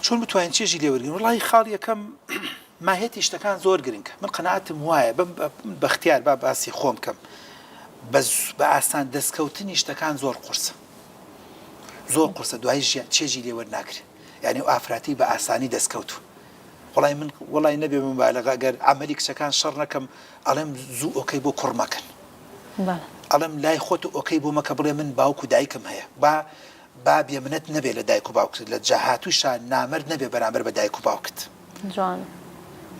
چۆن بتوانین چێژی لێ وەرگرین؟ وەڵاهی خاڵی یەکەم ماهیەتی شتەکان زۆر گرنگە من قەناعەتم وایە بەم بەختیار با باسی خۆم کەم بە بە ئاسان دەستکەوتنی شتەکان زۆر قورسە زۆر قورسە دوای ژیان چێژی لێ وەرناگرێ یعنی ئەو ئافراتی بە ئاسانی دەستکەوتوو وەڵای من وەڵای نەبێ مبالغە گەر عەمەلی کچەکان شەڕ نەکەم ئەڵێم زوو ئۆکەی بۆ کوڕ مەکەن ئەڵێم لای خۆت ئۆکەی بۆ مەکە بڵێ من باوک و دایکم هەیە با با بێ منەت نەبێ لە دایک و باوکت لە جاهاتووشا نامەرد نەبێ بەرامبەر بە دایک و باوکت. جوانە.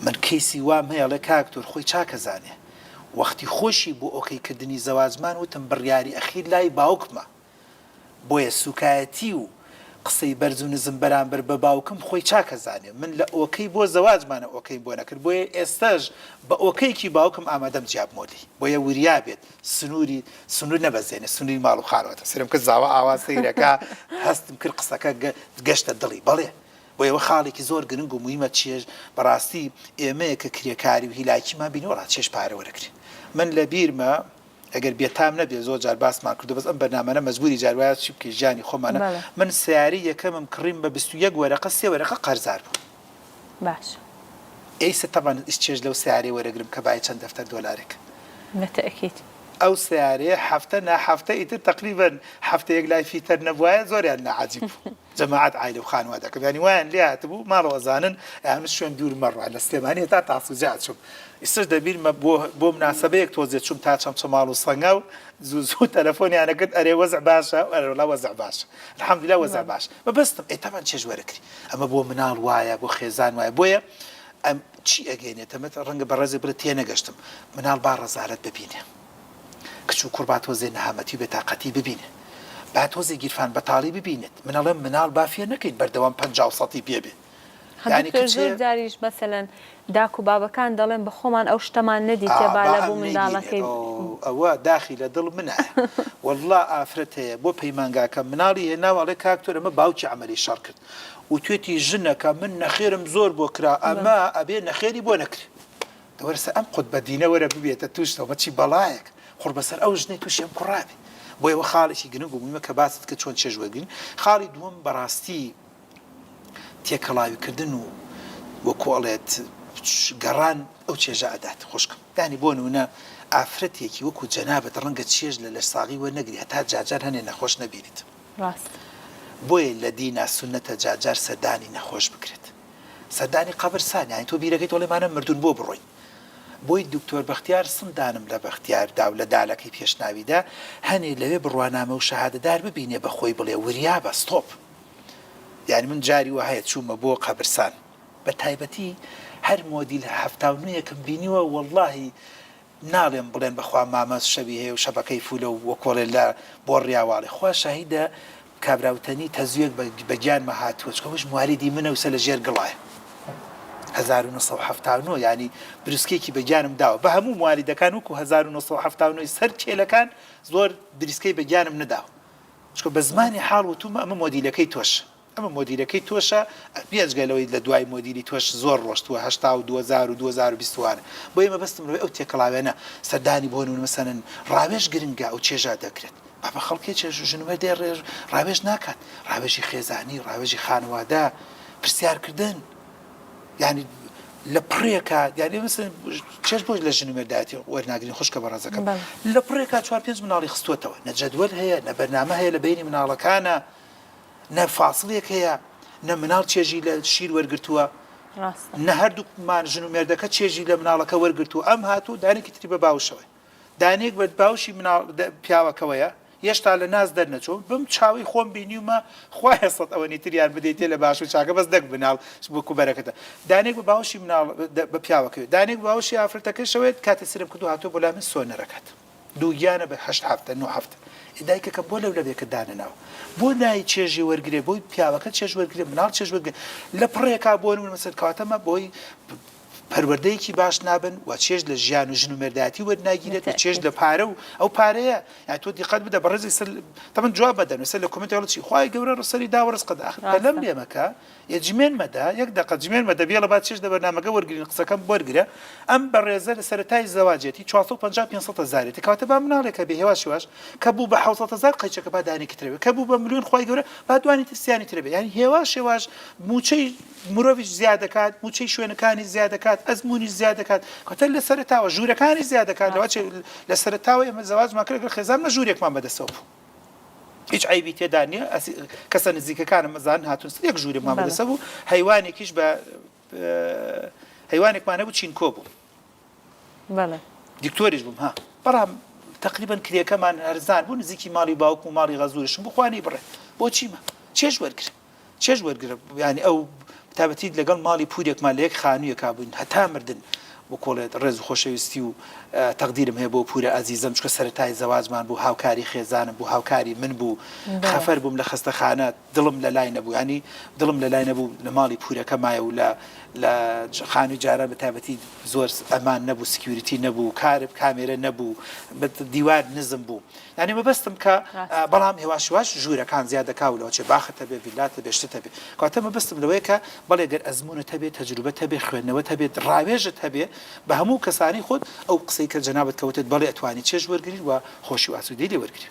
من کەیسی وام هەیە ئەڵێ کاک تۆر خۆی چاک ئەزانێ وەختی خۆشی بۆ ئۆکەی کردنی زەواجمان وتم بڕیاری ئەخیر لای باوکمە بۆیە سوکایەتی و قسەی بەرز و نزم بەرامبەر بە باوکم خۆی چاک ئەزانێ من لە ئۆکەی بۆ زەواجمانە ئۆکەیم بۆ نەکرد بۆیە ئێستاش بە ئۆکەیەکی باوکم ئامادەم جیابمەوە لێی بۆیە وریا بێت سنووری سنوور نەبەزێنێ سنووری ماڵ و خانووەتە سەیرم کرد زاوا ئاوا سەیرەکا هەستم کرد قسەکە گەشتە دڵی بەڵێ بۆیە ئەوە خاڵێکی زۆر گرنگ و مویمە چێژ بەڕاستی ئێمەیە کە کرێکاری و هیلاکیمان بینی وەڵا چێژ پارە وەرەگرێ من لە بیرمە ئەگەر بێتام نەبێ زۆر جار باسمان کردو بەس ئەم بەرنامانە مەجبوری جار وایە چی بکەی ژیانی خۆمانە من سەیارەی یەکەمم کڕیم بە 21 وەرەقە سێ وەرەقە قەرزار بووم باش. ئێستا تەبعەن ئیش چێژ لەو سەیارەیە وەرەگرم کە بای چەند دەفتەر دۆلارێک. بە تەئکید. ئەو سەیارەیە هەفتە نا هەفتە ئیتر تەقریبەن هەفتەیەک لای فیتەر نەبوایە زۆریان ناعەجیب بوو. جەماعەت عایلە و خانوادەکەم یانی وایان لێ هاتبوو ماڵەوە ئەزانن ئەیانوت شوێن دوور مەڕۆ لە سلێمانی هەتا تاسوجە ئەچووم ئیستاش دەبیرمە بۆ بۆ مناسەبەیەک تۆزێ چووم تا چەمچەماڵ و سەنگاو زوو زوو تەلەفۆنیان ئەکرد ئەرێ وەزع باشە ئەرێ وەڵا وەزع باشە الحمدللە وەزع باشە مەبەستم ئێ تەبعەن چێژ وەرەگری ئەمە بۆ مناڵ وایە بۆ خێزان وایە بۆیە ئەم چی ئەگەینێتە مت ڕەنگە بەڕێزێک بڵێ تێنەگەشتم مناڵ با ڕەزالەت ببینێ کچ و کوڕ با تۆزێ نەهامەتی و بێتاقەتی ببینێ با تۆزێ گیرفان بەتاڵی ببینێت من ئەڵێم مناڵ با فێر نەکەین بەردەوام 50 و سەتی پێ بێ یانی دکتۆر زۆر جاریش مەسەلەن داک و بابەکان دەڵێن بە خۆمان ئەو شتەمان نەدیتیە با لە بۆ منداڵەکەی. ئەوە داخی لە دڵ منایە وەڵا ئافرەت هەیە بۆ پەیمانگاکە مناڵی هێناوە ئەڵێ کاک تۆر ئەمە باوکی عەمەلی شەڕ کرد وتوێتی ژنەکە من نەخێرم زۆر بۆ کرا ئەمە ئەبێ نەخێری بۆ نەکرێ دەوەرە سەر ئەم قوتبە دینە وەرە ببێتە توشتەوە چی بەڵایەک قوڕ بەسەر ئەو ژنەی توشی ئەم کوڕە بێ بۆیە ئەوە خاڵێکی گرنگ و مویمە کە باست کرد چۆن چێژ وەرگرین خاڵی دووەم بەڕاستی تێکەڵاوی کردن و وەکو ئەڵێت گەڕان ئەو چێژە ئەدات خوشکم یانی بۆ نمونە ئافرەتێکی وەکو جەنابت ڕەنگە چێژ لە لەشساغی وەرنەگری هەتا جارجار هەنێ نەخۆش نەبینیت ڕاست. بۆیە لە دینا سوننەتە جارجار سەردانی نەخۆش بکرێت سەردانی قەبرسان یانی تۆ بیرەکەی تۆ ڵێمانە مردوون بۆ بڕۆین بۆی دکتۆر بەختیار سندانم لە بەختیار دا و لە دالەکەی پێشناویدا هەنێ لەوێ بڕوانامە و شەهادەدار ببینێ بە خۆی بڵێ وریابە ستۆپ یانی من جاری وا هەیە چوومە بۆ قەبرسان بە تایبەتی هەر مۆدیل 79 یەکم بینیوە وەڵاهی ناڵێم بڵێن بەخوا مامە شەوی هەیە و شەبەکەی فولە و وەکۆڵێ لە بۆ ڕیاواڵێ خوا شاهیدە کابرا وتەنی تەزوێک بە گیانمە هاتووە چونکە ئەویش موالیدی منە و سە لە ژێر گڵایە 1979 یانی بروسکێکی بە گیانم داوە بە هەموو موالیدەکان وەکو 1979 سەر کێلەکان زۆر بریسکەی بە گیانم نداوە چونکە بە زمانی حاڵ وتومە ئەمە مۆدیلەکەی تۆشە ئەمە مۆدیلەکەی تۆشە بێجگە لەوەی لە دوای مۆدیلی تۆش زۆر ڕۆشتووە 82 هەزار و 2020 وانە بۆیە مەبەستم لەوەی ئەو تێکەڵاوێنە سەردانی بۆ نمونە مەسەلەن ڕاوێژ گرنگە ئەو چێژە دەکرێت بابە خەڵکێ چێژ ژن و مێردێ ڕێژ ڕاوێژ ناکات ڕاوێژی خێزانی ڕاوێژی خانەوادە پرسیارکردن یانی لە پڕێکا یانی مەسەلەن چێژ بۆ لە ژن و مێردایەتی وەرناگرین خوشکە بەڕێزەکەم لە پڕێکا چوار پێنج مناڵی خستووەتەوە نە جەدوەل هەیە نە بەرنامە هەیە لە بەینی مناڵەکانە نە فاسڵێک هەیە نە مناڵ چێژی لە شیر وەرگرتووە نە هەردووکمان ژن و مێردەکە چێژی لە مناڵەکە وەرگرتووە ئەم هاتوو دانێکی تری بە باوشەوەی دانەیەک بە باوشی مناڵ پیاوەکەوەیە یەشتا لە ناز دەرنەچووە بەم چاوەی خۆم بینیومە خوایە سەد ئەوەنی تریان بدەیتێ لە باش و چاکە بەس نەک مناڵ وەکو بەرەکەتە دانەیەک بە باوشی مناڵ بە پیاوەکەوێ دانەیەک بە باوشی ئافرەتەکەشەوەیە کاتێ سرم کردو هاتووە بۆ لای من سۆنەرەکات دووگیانە بە هەشت هەفتە نۆ هەفتە ئێ دایکەکەم بۆ لەو لەبێکە دانەناوە بۆ نای چێژی وەرگرێ بۆی پیاوەکە چێژ وەرگرێ مناڵ چێژ وەرگرێ لە پڕێکا بۆ نمونە مەسەلەن کەواتە مە بۆی. پەروەردەیەکی باش نابن و چێژ لە ژیان و ژن و مێردایەتی وەرناگیرێت و چێژ لە پارە و ئەو پارەیە یانی تۆ دیقەت بدە بەڕێزی سەر تەمەن جواب مەدەن سەر لە comment ەڵە چی خوای گەورە ڕسەری داوە ڕزقە ئاخر پەلەم لێ مەکە یە جمێن مەدە یەک دەقە جمێن مەدە بێڵە با چێژ لە بەرنامەکە وەرگرین قسەکەم وەرگرە ئەم بەڕێزە لە سەرەتای زەواجێتی 450 500 هەزارێتی کەواتە با مناڵێکە بێ هێواش هێواش کە بوو بە 700 هەزار قەیچەکە با دانێکی ترە بێ کە بوو بە ملیۆن خوای گەورە با دوانی تر سیانی ترە بێ یانی هێواش هێواش موچەی مرۆڤیش زیاد دەکات موچەی شوێنەکانی زیاد دەکات ئەزموونیش زیاد دەکات کەواتە لە سەرەتاوە ژوورەکانی زیاد دەکات لەوەچێ لە سەرەتاوە ئێمە زەواجمان کرد لەگەڵ خێزانمان ژوورێکمان بەدەستەوە بوو هیچ عەیبی تێدا نییە کەسە نزیکەکانم ئەزانن هاتوون یەک ژوورێکمان بەدەستە بوو هەیوانێکیش بە هەیوانێکمان هەبوو چینکۆ بوو بەڵێ. دکتۆریش بووم ها بەڵام تەقریبەن کرێکەمان هەرزان بوو نزیکی ماڵی باوکم و ماڵی غەزوورشم بوو خوا نەیبڕێ بۆچیمە چێژ وەرگرە چێژ وەرگرە یانی ئەو تابەتی لەگەڵ ماڵی پورێکمان لە یەک خانوویەکا بووین هەتا مردن وکۆڵێت ڕێز و خۆشەویستی و تەقدیرم هەیە بۆ پورە ئازیزم چونکە سەرەتای زەواجمان بوو هاوکاری خێزانم بوو هاوکاری من بوو خەفەر بووم لە خەستەخانە دڵم لە لای نەبوو ینی دڵم لە لای نەبوو لە ماڵی پورەکە مایە و لە لە خانووی جاران بە تایبەتی زۆر ئەمان نەبوو security نەبوو کارب کامێرە نەبوو دیوار نزم بوو یانی مەبەستم کە بەڵام هێواش هێواش ژوورەکان زیاد دەکا و لەوەچێ باخت هەبێ ڤیلات هەبێ شتت هەبێ کەواتە مەبەستم لەوەیە کە بەڵێ گەر ئەزموونت هەبێ تەجروبەت هەبێ خوێندنەوەت هەبێت ڕاوێژت هەبێ بە هەموو کەسانی خۆت ئەو قسەی کە جەنابت کە وتت بەڵێ ئەتوانی چێژ وەرگری و خۆشی و ئاسوودەی لێ وەرگری.